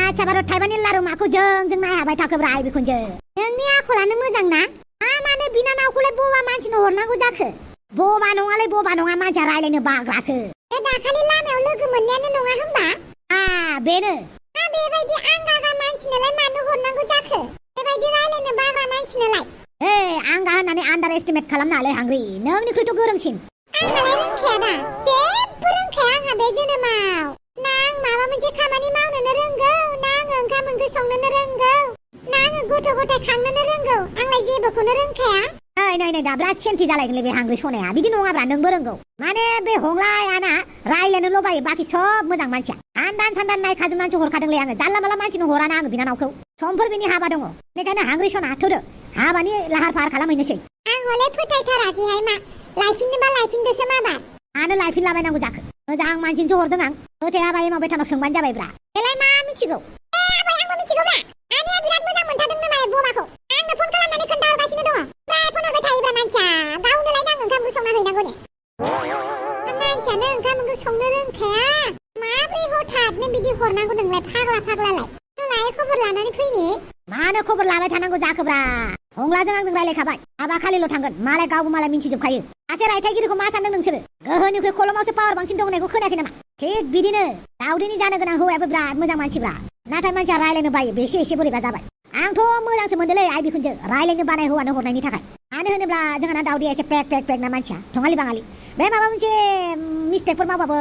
आच्छा बार' थाइबानि लारु माखौ जों नायहाबाय थाखोब्रा आइ बिखुनजो नोंनि आखलानो मोजां ना मानो बिनानावखौलाय बबा मानसिनो हरनांगौ जाखो बबा नङालै बबा नङा मानसिया रायलायनो बाग्रासो बे दाखालि लामायाव लोगो मोननायानो नङा होमबा बेनो बेबायदि आंगागा मानसिनोलाय मानो हरनांगौ जाखो बेबायदि रायलायनो बाग्रा मानसिनोलाय आंगा होननानै आन्डार एस्टिमेट खालामनाङालै हांग्रि नोंनिख्रुइथ' गोरोंसिन आंहालाय रोंखाया दा जेबो रोंखाया आंहा बे जोनोमाव ना आं माबा मोनसे खामानि मावनोनो रोंगौ ना आङो ओंखाम ओंख्रि संनोनो रोंगौ ना आङो गथ' गथाय खांनोनो रोंगौ आंलाय जेबोखौनो रोंखाया नै दाब्ला सेन्थि जालायगोनलै बे हांग्रि सनाया बिदि नङाब्रा नोंबो रोंगौ माने बे हंलायाना रायलायनोल' बायो बाखि सब मोजां मानसिया आन्दान सान्दान नायखाजोबनानैसो हरखादोंलै आङो जानला माला मानसिनो हराना आङो बिनानावखौ समफोर बिनि हाबा दङ बेखायनो हांग्रि सना थौदो हाबानि लाहार फाहार खालामहैनोसै आं हले फोथायथाराखैहाय मा लायफिननोबा लायफिनदोसो माबा मानो लायफिनलाबायनांगौ जाखो मोजां मानसिनोसो हरदों आं फोथायाबा एमाव बेथानाव सोंबानो जाबायब्रा बेलाय मा मिथिगौ आबै आंबो मिथिगौब्रा आनैया बिराद मोजां मोनथारदोंनो मालाय बमाखौ आंनो फन खालामनानै खोन्थाहरगासिनो दङ फ्राय फन हरबाय थायोब्रा मानसिया गावनोलाय आं ओंखाम ओंख्रि संना हैनांगौ ने मानसियानो ओंखाम ओंख्रि संनो रोंखाया माब्रै हठाथनो बिदि हरनांगौ नोंलाय फाग्लालाय लाय खबर लानानै फैनि मानो खबर लाबाय थानांगौ जाखोब्रा हंलाजों आंजों रायलायखाबाय हाबा खालिल' थांगोन मालाय गावबो मालाय मिन्थिजोबखायो सासे रायथाइगिरिखौ मा सानदों नोंसोरो गोहोनिख्रुइ खलमावसो पावार बांसिन दं होननायखौ खोनायाखै नामा थिग बिदिनो दावदैनि जानो गोनां हौवायाबो बिराद मोजां मानसिब्रा नाथाय मानसिया रायलायनो बायो बेसे एसे बोरैबा जाबाय आंथ' मोजांसो मोनदोंलै आइ बिखुनजो रायलायनो बानाय हौवानो हरनायनि थाखाय मानो होनोब्ला जोंहाना दावदैया एसे पेक ना मानसिया थङालि बाङालि बे माबा मोनसे मिस्टेकफोर मावबाबो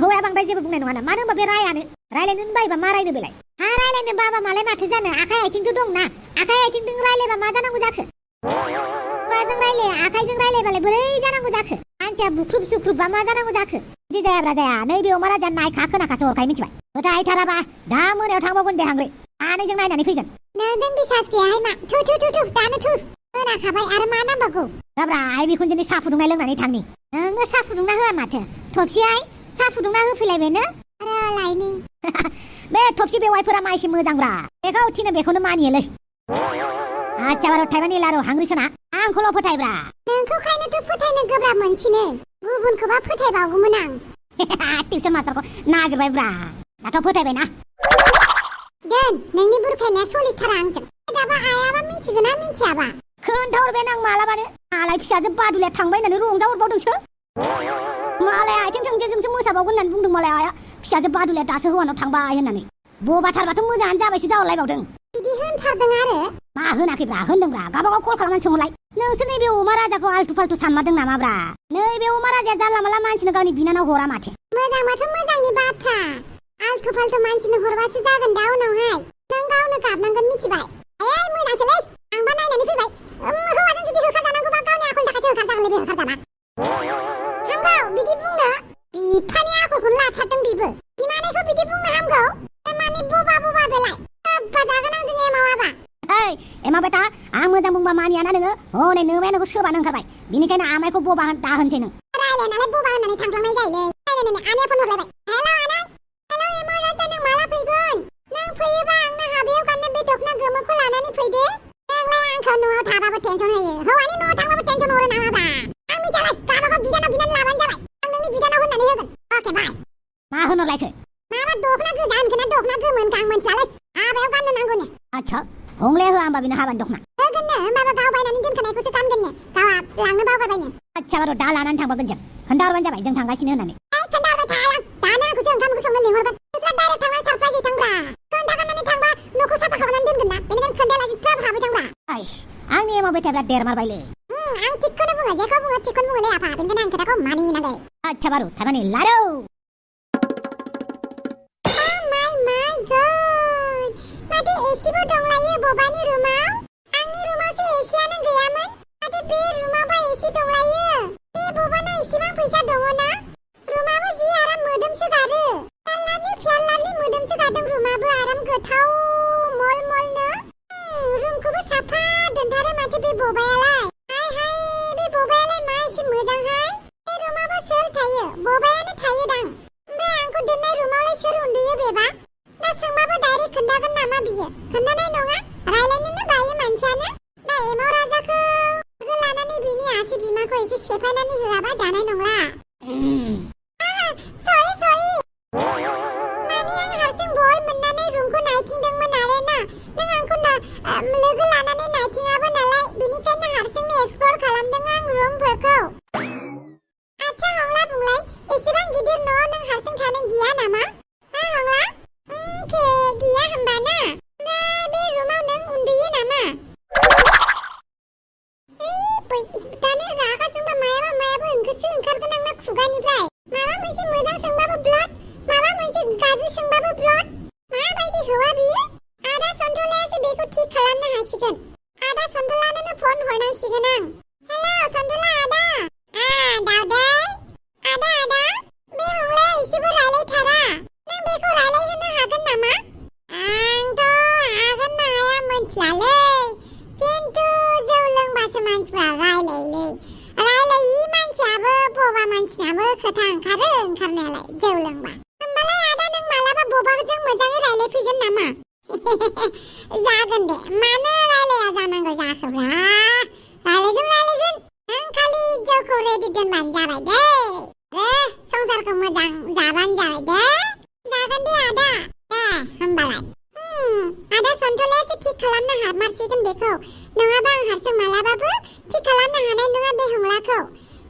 हौवाया बांद्राय जेबो बुंनाय नङाना मानो होनबा बे रायलायनो बायोबा मा रायनो बेलाय रायलायनो बाबा मालाय माथो जानो आखाइ आथिंथ' दंना आखाइ आथिंजों रायलायबा मा जानांगौ जाखो खुगाजों रायलाया आखाइजों रायलायबालाय बोरै जानांगौ जाखो मानसिया बुख्रुब सुख्रुबबा मा जानांगौ जाखो बिदि जायाब्रा जाया नैबे अमा राजाया नायखा खोनाखासो हरखायो मिथिबाय फोथायथाराबा दा मोनायाव थांबावगोन दे हांग्रि सानैजों नायनानै फैगोन नोंजों बिसास गैयाहाय मा थु दानो थु खोनाखाबाय आरो मा नांबावगौ राब्रा आइ बिखुनजोनि साहा फुदुंनाय लोंनानै थांनि नोङो साहा फुदुंना होआ माथो थबसिहाय साहा फुदुंना होफैलायबायनो आरो लायनि बे थबसि बेवाइफोरा मा एसे मोजांब्रा बेखौ थिनो बेखौनो मानियोलै आच्छा बार' थाइबानि लारु हांग्रि सना आंखौल' फोथायब्रा नोंखौ खायनोथ' फोथायनो गोब्राब मोनसिनो गुबुनखौबा फोथायबावगौमोन आं टिउसन मास्टारखौ नागिरबायब्रा दाथ' फोथायबायना दोन नोंनि बुरखायनाया सलिथारा आंजों दाबा आयाबा मिथिगोन ना मिथियाबा खोन्थाहरबाय आं मालाबानो आलाय फिसाजो बादुलिया थांबाय होननानै रंजाहरबावदोंसो मालाय आथिं थोंसेजोंसो मोसाबावगोन होननानै बुंदों मालाय आया फिसाजो बादुलिया दासो हौवानाव थांबाय होननानै बबाथारबाथ' मोजाङानो जाबायसो जाहरलायबावदों बिदि होनथारदों आरो मा होनाखैब्रा होनदोंब्रा गावबागाव कल खालामनानै सोंहरलाय नोंसोर नैबे अमा राजाखौ आल्टु फाल्टु सानमारदों नामाब्रा नैबे अमा राजाया जानला माला मानसिनो गावनि बिनानाव हरा माथो मोजांबाथ' मोजांनि बाथ्रा आल्टु फाल्टु मानसिनो हरबासो जागोन दा उनावहाय नों गावनो गाबनांगोन मिथिबाय मोनासोलै आंबा नायनानै फैबाय हौवाजों जुदि होखारजानांगौबा गावनि आखलनि थाखायसो होखारजागोनलै बे होखारजाना हामगौ बिदि बुंनो बिफानि आखलखौनो लाथारदों बिबो बिमानैखौ बिदि बुंनो हामगौ माने बबा बेलाय अब्बा जागोन आंजों एमावाबा एमा बेटा आं मोजां बुंबा मानियाना नोङो हनै नोमाया नोंखौ सोबानो ओंखारबाय बिनिखायनो आमायखौ बबा दा होनसै नों रायलायनालाय बबा होननानै थांफ्लांनाय जायोलै नायनानै आमाया फन हरलायबाय हेलौ आनै हेलौ एमा राजा नों माला फैगोन नों फैयोबा आंनो हाबायाव गाननो बे दखना गोमोखौ लानानै फैदे नोंलाय आंखौ न'आव थाबाबो टेनसन होयो हौवानि न'आव थांबाबो टेनसन हरो नामाब्रा आं मिथियालाय गावबागाव बिदानाव बिनानै लाबानो जाबाय आं नोंनि बिदानाव होननानै होगोन अके बाय मा होनहरलायखो माबा दखना गोजा होनखोना दखना गोमोन आं मोनथियालै हाबायाव गाननो नांगौ ने आच्छा हंलाया होआ होमबा बिनो हाबानि दखना होगोननो होमबाबो गाव बायनानै दोनखानायखौसो गानगोननो गावहा लांनो बावगारबायनो आच्छा बार' दा लानानै थांबागोन जों खोन्थाहरबानो जाबाय जों थांगासिनो होननानै खोन्थाहरबाय थाया दानो आंखौसो ओंखाम ओंख्रि संनो लिंहरगोन नोंस्रा डाइरेक्ट थांना सारप्राइजै थांब्रा खोन्थाखानानै थांबा न'खौ साफा खालामनानै दोनगोन ना बेनिखायनो खोन्थायालासे ट्राप हाबै थांब्रा आंनि एमाव बेटाया बिराद देरमारबायलै आं थिगखौनो बुङो जेखौ बुङो थिगखौनो बुङोलै आफा बेनिखायनो आं खोथाखौ मानिनांगौ आच्छा बार' थारमाने लारौ माथो एसेबो दंलायो बबानि रुमाव आंनि रुमावसो एसेयानो गैयामोन माथो बे रुमावबा एसे दंलायो बे बबाना एसेबां फैसा दङना रुमाबो जि आराम मोदोमसोगारो फियालालि मोदोमसोगारदों रुमाबो आराम गोथाव मलनो रुमखौबो साफा दोनथारो माथो बे बबायालाय हाय बे बबायालाय मा एसे मोजांहाय बे रुमाबा सोर थायो बबायानो थायोदां ओमफ्राय आंखौ दोननाय रुमावलाय सोर उन्दुयो बेबा दा सोंबाबो डाइरेक्ट खोन्थागोन नामा बियो खोन्थानाय नङा रायलायनोनो बायो मानसियानो दा एमाव राजाखौ लानानै बिनि आसि बिमाखौ एसे सेफायनानै होआबा जानाय नंला सरि माने आं हारसिं बल मोननानै रुमखौ नायथिंदोंमोन आरोना नों आंखौ लोगो लानानै नायथिङाबो नालाय बेनिखायनो हारसिंनो एक्सप्लर खालामदों आं रुमफोरखौ आच्छा हंला बुंलाय एसेबां गिदिर न'आव नों हारसिं थानो गिया नामा हा हंला गिया होमबा ना ओमफ्राय बे रुमाव नों उन्दुयो नामा दानो रागा जोंबा मायाबा ओंखारसो ओंखारगोन आंना खुगानिफ्राय माबा मोनसे मोजां सोंबाबो ब्लड माबा मोनसे गाज्रि सोंबाबो ब्लड माबायदि हौवा बियो आदा सन्थलायासो बेखौ थिक खालामनो हासिगोन आदा सन्थलानोनो फन हरनांसिगोन आं हेलौ सन्थला आदा दावदै आदा बे हंलाया एसेबो रायलायथारा नों बेखौ रायलायहोनो हागोन नामा आंथ' हागोन ना हाया मोनथिलालै खिन्थु जौ लोंबासो मानसिफ्रा रायलायोलै रायलायि मानसियाबो बबा मानसिनाबो खोथा ओंखारो ओंखारनायालाय जौ लोंबा होमबालाय आदा नों मालाबा बबाजों मोजाङै रायलायफैगोन नामा जागोन दे मानो रायलाया जानांगौ जाखोब्रा रायलायगोन नों खालि जौखौ रेडि दोनबानो जाबाय दे संसारखौ मोजां जाबानो जाबाय दे जागोन दे आदा दे होमबालाय आदा सन्थलायासो थिक खालामनो हामारसिगोन बेखौ नङाबा आं हारसिं मालाबाबो थिक खालामनो हानाय नङा बे हंलाखौ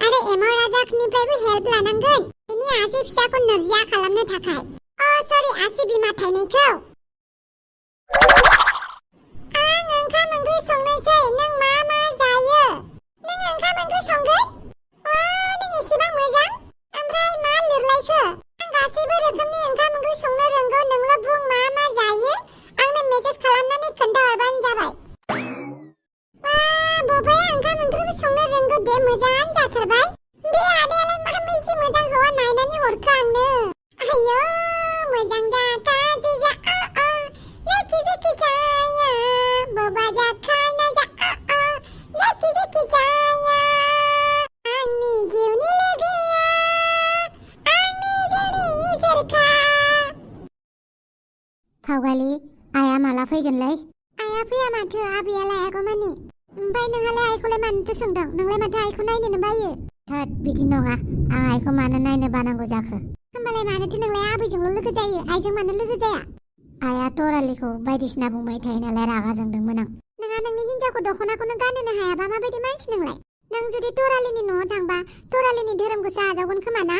आरो एमाव राजानिफ्रायबो हेल्प लानांगोन बिनि आसि फिसाखौ नोरजिया खालामनो थाखाय सरि आसि बिमा थाइनायखौ आं ओंखाम ओंख्रि संनोसै नों मा जायो नों ओंखाम ओंख्रि संगोन नों एसेबां मोजां ओमफ्राय मा लिरलायखो आं गासैबो रोखोमनि ओंखाम ओंख्रि संनो रोंगौ नोंल' बुं मा जायो आंनो मेसेज खालामनानै खोन्थाहरबानो जाबाय बबाया ओंखाम ओंख्रिबो संनो रोंगौ दे मोजां जाथारबाय बे आदायालाय मा बेसे मोजां हौवा नायनानै हरखो आंनो आयौ मोजां जा गाज्रि जा जेखि जाया बबा जाखाना जा जेखि जाया आंनि जिउनि लोगोआ आंनि जिउनि इसोरखा फावगालि आइया माला फैगोनलै आइया फैया माथो आबैयालाय आगौमानि ओमफ्राय नोंहालाय आइखौलाय मानोथो सोंदों नोंलाय माथो आइखौ नायनोनो बायो थोद बिदि नङा आं आइखौ मानो नायनो बानांगौ जाखो होमबालाय मानोथो नोंलाय आबैजोंल' लोगो जायो आइजों मानो लोगो जाया आइया तरालिखौ बायदिसिना बुंबाय थायो नालाय रागा जोंदोंमोन आं नोंहा नोंनि हिन्जावखौ दख'नाखौनो गानहोनो हायाबा माबायदि मानसि नोंलाय नों जुदि तरालिनि न'आव थांबा तरालिनि धोरोमखौसो आजावगोन खोमा ना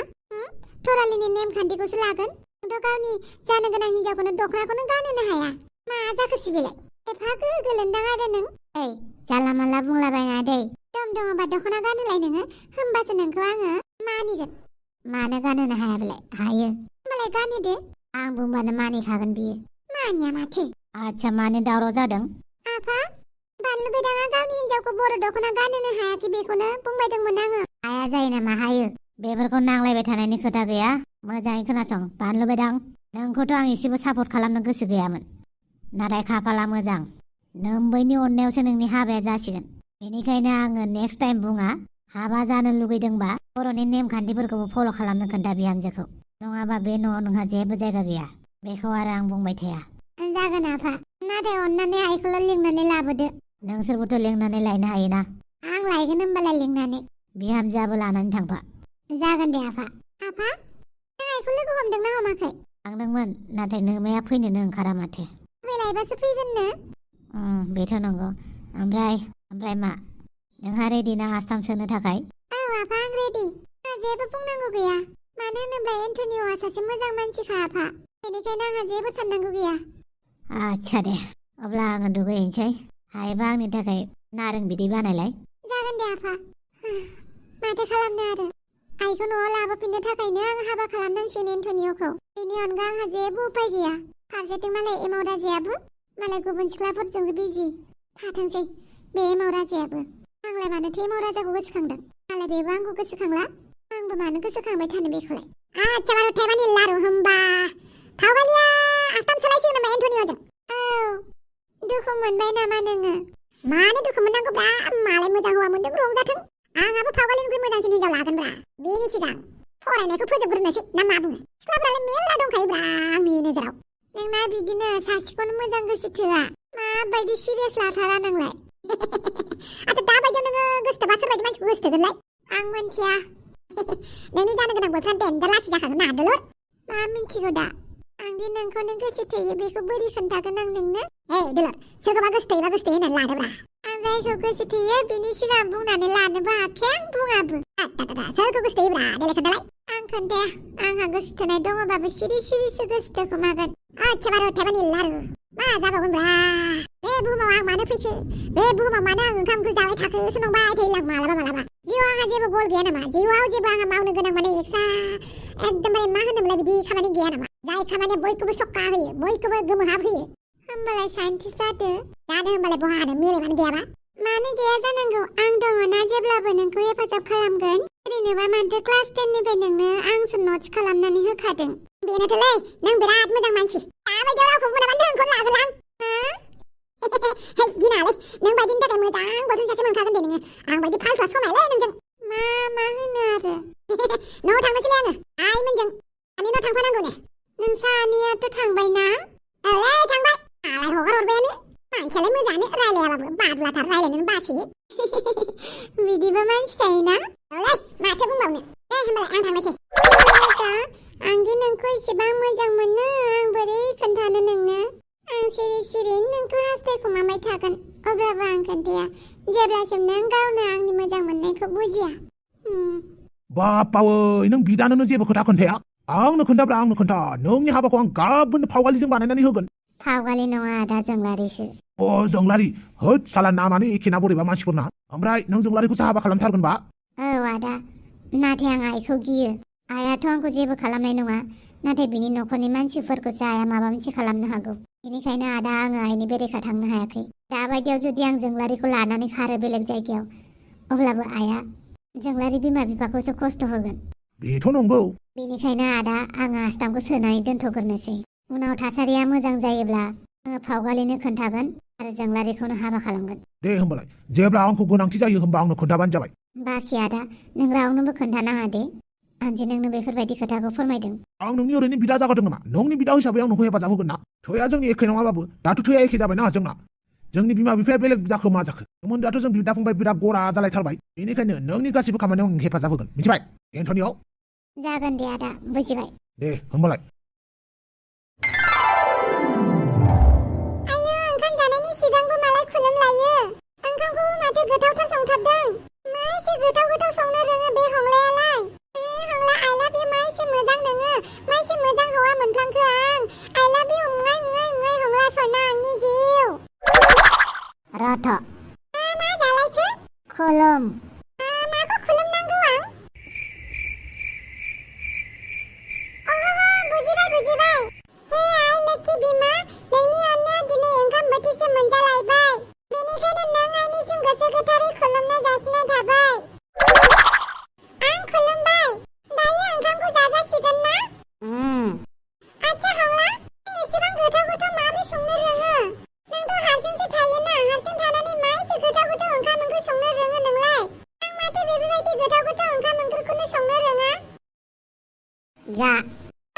तरालिनि नेमखान्थिखौसो लागोन नोंथ' गावनि जानो गोनां हिन्जावखौनो दख'नाखौनो गानहोनो हाया मा जाखो सिबिलाय एफा गोलोन्दां आरो नों जानला मानला बुंलाबायना दै दम दङबा दख'ना गानहोलाय नोङो होमबासो नोंखौ आङो मानिगोन मानो गानहोनो हायाबालाय हायो होमबालाय गानहोदो आं बुंबानो मानिखागोन बियो मानिया माथो आच्छा मानो दावराव जादों आफा बानलु बेदाङा गावनि हिन्जावखौ बर' दख'ना गानहोनो हायाखै बेखौनो बुंबाय दंमोन आङो हाया जायो नामा हायो बेफोरखौ नांलायबाय थानायनि खोथा गैया मोजाङै खोनासं बानलु बेदां नोंखौथ' आं एसेबो सापर्ट खालामनो गोसो गैयामोन नाथाय खाफाला मोजां नोम्बैनि अननायावसो नोंनि हाबाया जासिगोन बेनिखायनो आङो नेक्स्ट टाइम बुङा हाबा जानो लुगैदोंबा बर'नि नेमखान्थिफोरखौबो फल' खालामनो खोन्था बिहामजोखौ नङाबा बे न'आव नोंहा जेबो जायगा गैया बेखौ आरो आं बुंबाय थाया जागोन आफा नाथाय अननानै आइखौल' लिंनानै लाबोदो नोंसोरबोथ' लिंनानै लायनो हायोना आं लायगोन होमबालाय लिंनानै बिहामजोआबो लानानै थांफा जागोन दे आफा नों आइखौ लोगो हमदोंना हमाखै थांदोंमोन नाथाय नोमाया फैनोनो ओंखारा माथो लायबासो फैगोननो बेथ' नंगौ ओमफ्राय मा नोंहा रेडि ना आसाम सोनो थाखाय औ आफा आं रेडि जेबो बुंनांगौ गैया मानो होनोब्ला एन्टनिय'आ सासे मोजां मानसिखा आफा बेनिखायनो आंहा जेबो साननांगौ गैया आच्छा दे अब्ला आङो दुगैहैनोसै हायोबा आंनि थाखाय नारें बिदै बानायलाय जागोन दे आफा माथो खालामनो आरो आइखौ न'आव लाबोफिननो थाखायनो आं हाबा खालामनांसिगोन एन्टनिय'खौ बेनि अनगा आंहा जेबो उपाय गैया फारसेथिं मालाय एमाव राजायाबो मालाय गुबुन सिख्लाफोरजोंसो बिजि थाथोंसै बे एमाव राजायाबो आंलाय मानोथो एमाव राजाखौ गोसोखांदों मालाय बेबो आंखौ गोसोखांला आंबो मानो गोसोखांबाय थानो बेखौलाय आच्छा बारु थाइबानि लारु होमबा फावगालिया आसाम सोलायसिगोन नामा एन्टनिय'जों औ दुखु मोनबाय नामा नोङो मानो दुखु मोननांगौब्रा मालाय मोजां हौवा मोनदों रंजाथों आंहाबो फावगालिनिख्रुइ मोजांसिन हिनजाव लागोनब्रा बेनि सिगां फरायनायखौ फोजोबग्रोनोसै ना मा बुङो सिख्लाफ्रालाय मेरला दंखायोब्रा आंनि नोजोराव नोंना बिदिनो सासेखौनो मोजां गोसो थोआ माबायदि सिरियास लाथारा नोंलाय आच्छा दाबायदियाव नोङो गोसोथोबा सोरबायदि मानसिखौ गोसोथोगोनलाय आं मोनथिया नोंनि जानो गोनां बयफ्रेन्ड देनजार लाखि जाखागोन ना दलर मा मिन्थिगौ दा आंदि नोंखौनो गोसो थोयो बेखौ बोरै खोन्थागोन आं नोंनो? हे दुलुर, सोरखौबा गोसो थोयोबा गोसो थोयो होननानै लादोब्रा। आं जायखौ गोसो थोयो बिनि सिगां बुंनानै लानोबो हाखाया आं बुङाबो। सोरखौ गोसो थोयोब्रा देलाय खोन्थालाय। आं खोन्थाया, आंहा गोसो थोनाय दङबाबो सिरि सिरिसो गोसो थोखोमागोन। आच्छा बार' थेबानि लारु मा जाबावगोनब्रा? बे बुहुमाव आं मानो फैखो? बे बुहुमाव मानो आं ओंखाम ओंख्रि जाबाय थाखोसो नंबाय थायो आं मालाबा। जिउआव आंहा जेबो गल गैया नामा? जिउआव जेबो आंहा मावनो गोनां माने एक्सट्रा एकदमबारे मा होनोमोनलाय बिदि खामानि गैया नामा? जाय खामानिया बयखौबो सक्का होयो, बयखौबो गोमोहाब होयो। होमबालाय साइन्टिस्ट जादो। जानो होमबालाय बहा हानो मेलेमानो गैयाबा? मानो गैया जानांगौ? आं दङना जेब्लाबो नोंखौ हेफाजाब खालामगोन। ओरैनोबा माथो क्लास 10 निफ्राय नोंनो आंसो नट्स खालामनानै होखादों। बेनोथ'लै, नों बिराद मोजां मानसि। दाबायदियाव रावखौ मोनाबानो नोंखौनो लागोन आं। हे गिनालै, नों बायदिनि थाखाय मोजां बर'नि सासे मोनखागोन दे नोङो। आं बायदि फाल्थुआ समायलै नोंजों। मा होनो आरो? न'आव थांनोसैलै आङो आइमोनजों। आनै नाव थांफानांगौ ने? नोंसा आनैयाथ' थांबायना? औलै थांबाय। आलाय हगार हरबायानो। मानसियालाय मोजाङानो, रायलायाबाबो बादुलाथार, रायलायनोनो बासोयो। बिदिबो मानसि थायोना? औलै माथो बुंबावनो। दे होमबालाय आं थांनोसै। आंदि नोंखौ एसेबां मोजां मोनो आं बोरै खोन्थानो नोंनो? आं सिरि सिरि नोंखौ हास्थायखुमाबाय थागोन। अब्लाबो आं खोन्थाया जेब्लासिम नों गावनो आंनि मोजां मोननायखौ बुजिया। बापावै नों बिदानोनो जेबो खोथा खोन्थाया? आंनो खोन्थाब्रा आंनो खोन्था। नोंनि हाबाखौ आं गाबोन फावगालिजों बानायनानै होगोन। फावगालि नङा आदा, जोंलारिसो। जोंलारि? होद साला नामानो एखे ना बोरैबा मानसिफोरना। ओमफ्राय नों जोंलारिखौसो हाबा खालामथारगोनबा? औ आदा, नाथाय आं आइखौ गियो। आइयाथ' आंखौ जेबो खालामनाय नङा, नाथाय बिनि न'खरनि मानसिफोरखौसो आइया माबा मोनसे खालामनो हागौ। बेनिखायनो आदा आङो आइनि बेरेखा थांनो हायाखै। दाबायदियाव जुदि आं जोंलारिखौ लानानै खारो बेलेग जायगायाव, अब्लाबो आइया जोंलारि बिमा बिफाखौसो खस्थ' होगोन। बेथ' नंगौ। बेनिखायनो आदा आङो आस्थामखौ सोनानै दोनथ'ग्रोनोसै। उनाव थासारिया मोजां जायोब्ला आङो फावगालिनो खोन्थागोन आरो जोंलारिखौनो हाबा खालामगोन। दे होमबालाय, जेब्ला आंखौ गोनांथि जायो होमबा आंनो खोन्थाबानो जाबाय। बाखि आदा, नों रावनोबो खोन्थानाङा दे। आं जे नोंनो बेफोरबायदि खोथाखौ फोरमायदों। आं नोंनि ओरैनो बिदा जागारदों नामा? नोंनि बिदा हिसाबै आं नोंखौ हेफाजाब होगोन ना। थैया जोंनि एखे नङाबाबो दाथ' थैया एखे जाबायना जोंना। जोंनि बिमा बिफाया बेलेग जाखो मा जाखो? सोमोन्दोआथ' जों बिदा फंबाय बिराद गरा जालायथारबाय। बेनिखायनो नोंनि गासिबो खामानियाव आं हेफाजाब होगोन, मिथिबाय? एन्थनियाव जागोन दे आदा, बुजिबाय। दे होमबालाय। आयौ, ओंखाम जानायनि सिगांबो मालाय खुलुमलायो। ओंखामखौ माथो गोथावथार संथारदों। मा एसे गोथाव संनो रोङो बे हंलायालाय? हंला, आइ लाभ इउ, मा एसे मोजां नोङो, मा एसे मोजां हौवा मोनफ्लांखो आं। आइ लाभ इउ, हंला सना आंनि जिउ। रथ' मा जालायखो? खुलुम। माखौ खुलुमनांगौ आं? बुजिबाय। हे आइ लोखि बिमा, नोंनि अननायाव दिनै ओंखाम बोथिसे मोनजालायबाय। बेनिखायनो नों आइनिसिम गोसो गोथारै खुलुमनाय जासिनाय थाबाय। आं खुलुमबाय। दायो ओंखामखौ जाजासिगोन ना? आच्छा हंला, नों एसेबां गोथाव माब्रै संनो रोङो? नोंथ' हारसिंसो थायोना, हारसिं थानानै मा एसे गोथाव ओंखाम ओंख्रि संनो रोङो नोंलाय? आं माथो बेफोरबायदि गोथाव ओंखाम ओंख्रिखौनो संनो रोङा। जा।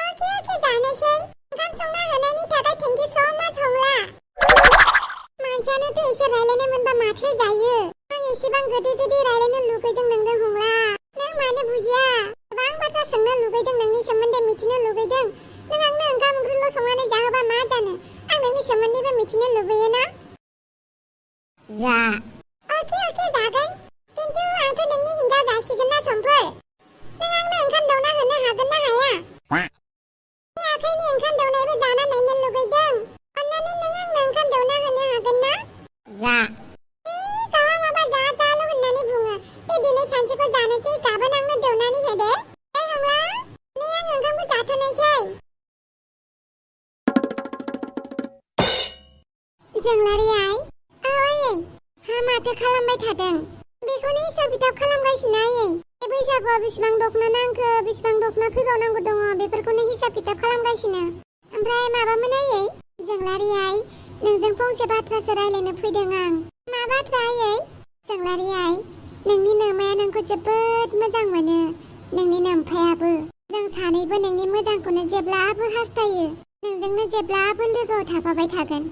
अके जानोसै। ओंखाम संना होनायनि थाखाय थेंक इउ स' माच हंला। मानसियानोथ' एसे रायलायनो मोनबा माथो जायो। आं एसेबां गोदै रायलायनो लुगैदों नोंजों हंला। नों मानो बुजिया? गोबां बाथ्रा सोंनो लुगैदों, नोंनि सोमोन्दै मिथिनो लुगैदों। नों आंनो ओंखाम ओंख्रिल' संनानै जाहोबा मा जानो? आं नोंनि सोमोन्दैबो मिथिनो लुगैयोना? जा। अके जागोन। खिन्थु आंथ' नोंनि हिनजाव जासिगोन ना समफोर। नों आंनो ओंखाम दौना होनो हागोन ना हाया? नि आखाइनि ओंखाम दौनायबो जाना नायनो लुगैदों। अन्नानै नों आंनो ओंखाम दौना होनो हागोन ना? जा। गावहा माबा जाल' होननानै बुङो। दिनै सानसेखौ जानोसै, गाबोन आंनो दौनानै हो दे। हंला, नै आं ओंखामखौ जाथ'नोसै। जोंलारि आइ, आइयै, माथो खालामबाय थादों? बेखौनो हिसाब खिथाब खालामगासिनो आइयै। बैसागुआव बेसेबां दख'ना नांखो, बेसेबां दख'ना फैबावनांगौ दङ, बेफोरखौनो हिसाब खिथाब खालामगासिनो। ओमफ्राय माबामोन आइयै? जोंलारि आइ, नोंजों फंसे बाथ्रासो रायलायनो फैदों आं। मा बाथ्रा आइयै? जोंलारि आइ, नोंनि नोमाया नोंखौ जोबोद मोजां मोनो, नोंनि नोमफायाबो। जों सानैबो नोंनि मोजांखौनो जेब्लाबो हास्थायो, नोंजोंनो जेब्लाबो लोगोआव थाफाबाय थागोन।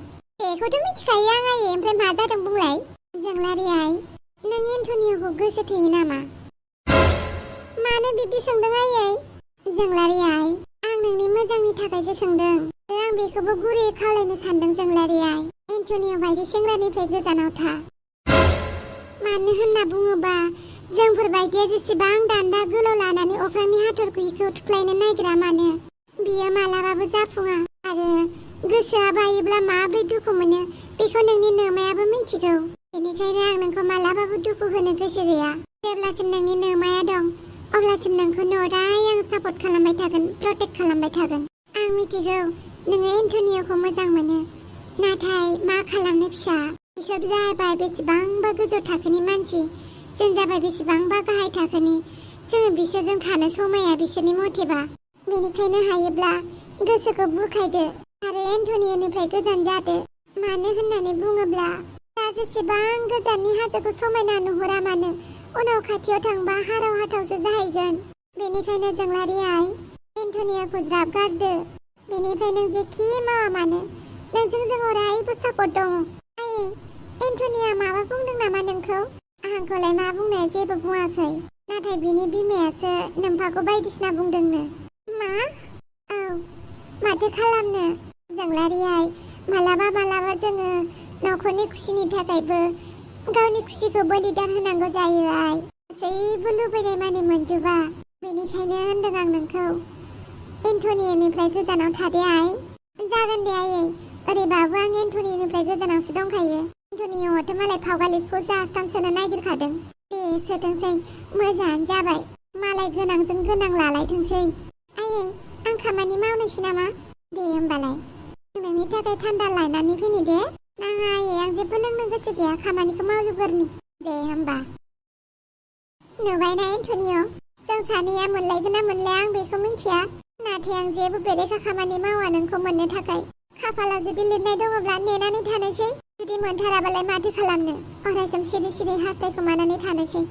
बेखौथ' मिथिखायो आं आइयै, ओमफ्राय मा जादों बुंलाय? जोंलारि आइ, नों एन्थनिय'खौ गोसो थोयो नामा? मानो बिब्दि सोंदों आइयै? जोंलारि आइ, आं नोंनि मोजांनि थाखायसो सोंदों। आं बेखौबो गुरैयै खावलायनो सानदों जोंलारि आइ, एन्टनिय' बायदि सेंग्रानिफ्राय गोजानाव था। मानो होनना बुङोबा जोंफोरबायदिया जेसेबां दान्दा गोलाव लानानै अख्रांनि हाथरखिखौ थुख्लायनो नागिरा मानो, बियो मालाबाबो जाफुङा। आरो गोसोआ बायोब्ला माबोरै दुखु मोनो बेखौ नोंनि नोमायाबो मिन्थिगौ। बेनिखायनो आं नोंखौ मालाबाबो दुखु होनो गोसो गैया। जेब्लासिम नोंनि नोमाया दं अब्लासिम नोंखौ न'राय आं सापर्ट खालामबाय थागोन, प्रटेक्ट खालामबाय थागोन। आं मिथिगौ नोङो एन्टनिय'खौ मोजां मोनो, नाथाय मा खालामनो फिसा, बिसोर जाबाय बेसेबांबा गोजौ थाखोनि मानसि, जों जाबाय बेसेबांबा गाहाय थाखोनि। जोङो बिसोरजों थानो समाया बिसोरनि मथेबा। बेनिखायनो हायोब्ला गोसोखौ बुरखायदो आरो एन्टनिय'निफ्राय गोजान जादो। मानो होननानै बुङोब्ला दा जेसेबां गोजाननि हाजोखौ समायना नुहुरा मानो उनाव खाथियाव थांबा हाराव हाथावसो जाहैगोन। बेनिखायनो जोंलारि आइ, एन्टनिय'खौ ज्राब गारदो। बेनिफ्राय नों जेखि मावा मानो नोंजों जों अरायबो सापर्ट दङ। आयै, एन्टनिय'आ माबा बुंदों नामा नोंखौ? आंखौलाय मा बुंनाया जेबो बुङाखै, नाथाय बिनि बिमायासो नोम्फाखौ बायदिसिना बुंदोंनो। मा? औ, माथो खालामनो जोंलारि आइ, मालाबा मालाबा जोङो न'खरनि खुसिनि थाखायबो गावनि खुसिखौ बलिदान होनांगौ जायो आइ। गासैबो लुबैनाय मानि मोनजोबा। बेनिखायनो होनदों आं नोंखौ एन्टनिय'निफ्राय गोजानाव थादे आइ। जागोन दे आयै, ओरैबाबो आं एन्टनिय'निफ्राय गोजानावसो दंखायो। एन्टनिय'आथ' मालाय फावगालिखौ जास्ताम सोनो नागिरखादों। दे सोथोंसै, मोजाङानो जाबाय। मालाय गोनांजों गोनां लालायथोंसै। आयै, आं खामानि मावनोसै नामा? दे होमबालाय। नोंनि थाखाय थान्दा लायनानै फैनि दे। नाङा आयै, आं जेबो लोंनो गोसो गैया, खामानिखौ मावजोबगोरनि। दे होमबा। नुबायना एन्टनिय', जों सानैया मोनलायगोन ना मोनलाया आं बेखौ मिन्थिया, नाथाय आं जेबो बेरेखा खामानि मावा नोंखौ मोननो थाखाय। खाफालाव जुदि लिरनाय दङब्ला नेनानै थानोसै, जुदि मोनथाराबालाय माथो खालामनो, अरायसम सिरि सिरि हास्थायखोमानानै थानोसै।